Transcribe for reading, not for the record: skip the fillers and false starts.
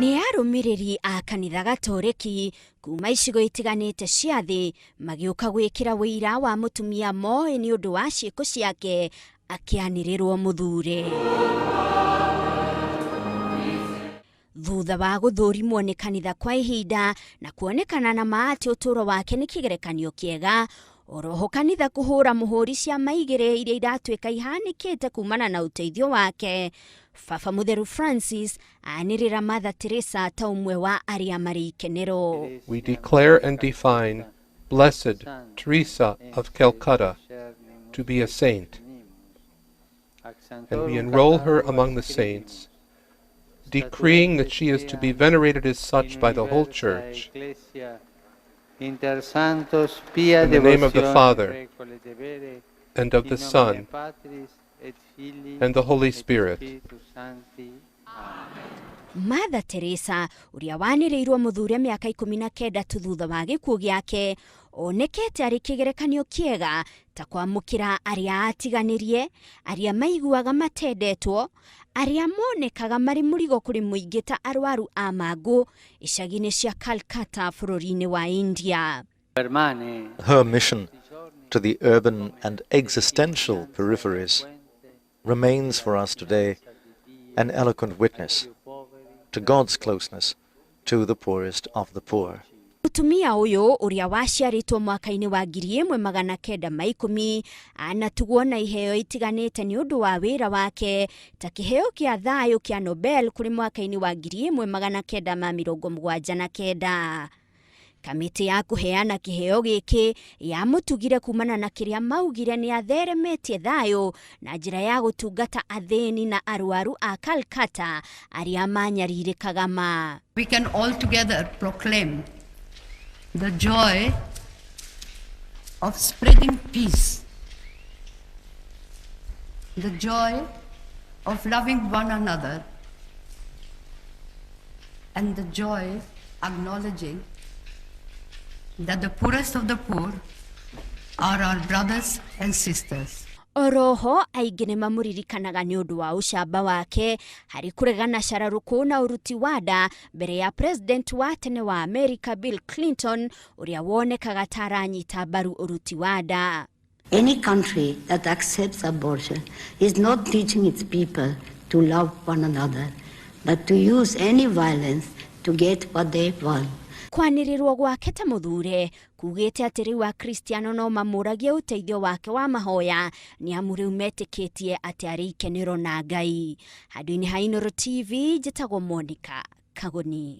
Nĩ arũmĩrĩri a kanitha Gatoreki kuma icigo itiganĩte cia thĩ magĩũka gwĩkĩra ũira wa mũtumia moĩ nĩ ũndũ wa ciĩko ciake akĩanĩrĩrwo mũthure. Thutha wa gũthũrimwo nĩ kanitha kwa ihinda na kuonekana na ma atĩ ũtũũro wake nĩ kĩgerekanio kĩega, oroho kanitha kũhũra mũhũri ciama igĩrĩ iria iratuĩka ihanĩkĩte kumana na ũteithio wake, Baba Mũtheru Francis anĩrĩra Mother Teresa ta ũmwe wa arĩa marĩ ikenero. We declare and define Blessed Teresa of Calcutta to be a saint, and we enroll her among the saints, decreeing that she is to be venerated as such by the whole Church. In the name of the Father, and of the Son, and the Holy Spirit. Mother Teresa ũrĩa wanĩrĩirwo mũthure mĩaka 19 tu thutha wa gĩkuũ gĩake onekete arĩ kĩgerekanio kĩega ta kwamũkĩra arĩa atiganĩrie, arĩa maiguaga matendetwo, arĩa monekaga marĩ mũrigo kũrĩ mũingĩ ta arwaru a mangũ icagi-inĩ cia Calcutta bũrũri-inĩ wa India. Her mission to the urban and existential peripheries remains for us today an eloquent witness to God's closeness to the poorest of the poor. Mũtumia ũyũ ũrĩa waciarĩtwo mwaka-inĩ wa 1910 anatugwo na iheo itiganĩte nĩ ũndũ wa wĩra wake ta kĩheo kĩa thayũ kĩa Nobel kũrĩ mwaka-inĩ wa 1979. Kamĩtĩ ya kũheana kĩheo gĩkĩ yamũtugire kumana na kĩrĩa maugire nĩ atheremetie thayũ na njĩra ya gũtungata athĩni na arwaru a Calcutta arĩa manyarirĩkaga ma. We can all together proclaim the joy of spreading peace, the joy of loving one another, and the joy acknowledging that the poorest of the poor are our brothers and sisters. Oroho aingĩ nĩ mamũririkanaga nĩ ũndũ wa ũcamba wake harĩ kũregana cararũkũ na ũruti wa nda mbere ya president wa tene wa America Bill Clinton ũrĩa wonekaga ta aranyita mbaru ũruti wa nda. Any country that accepts abortion is not teaching its people to love one another, but to use any violence to get what they want. Kwanĩrĩrwo gwake ta mũthure kugĩte atĩ rĩu Akristiano no mamũragie ũteithio wake wa mahoya nĩ amu rĩu metĩkĩtie atĩ arĩ ikenero na Ngai. Handũ-inĩ ha Inooro TV njĩtagwo Monica Kagoni.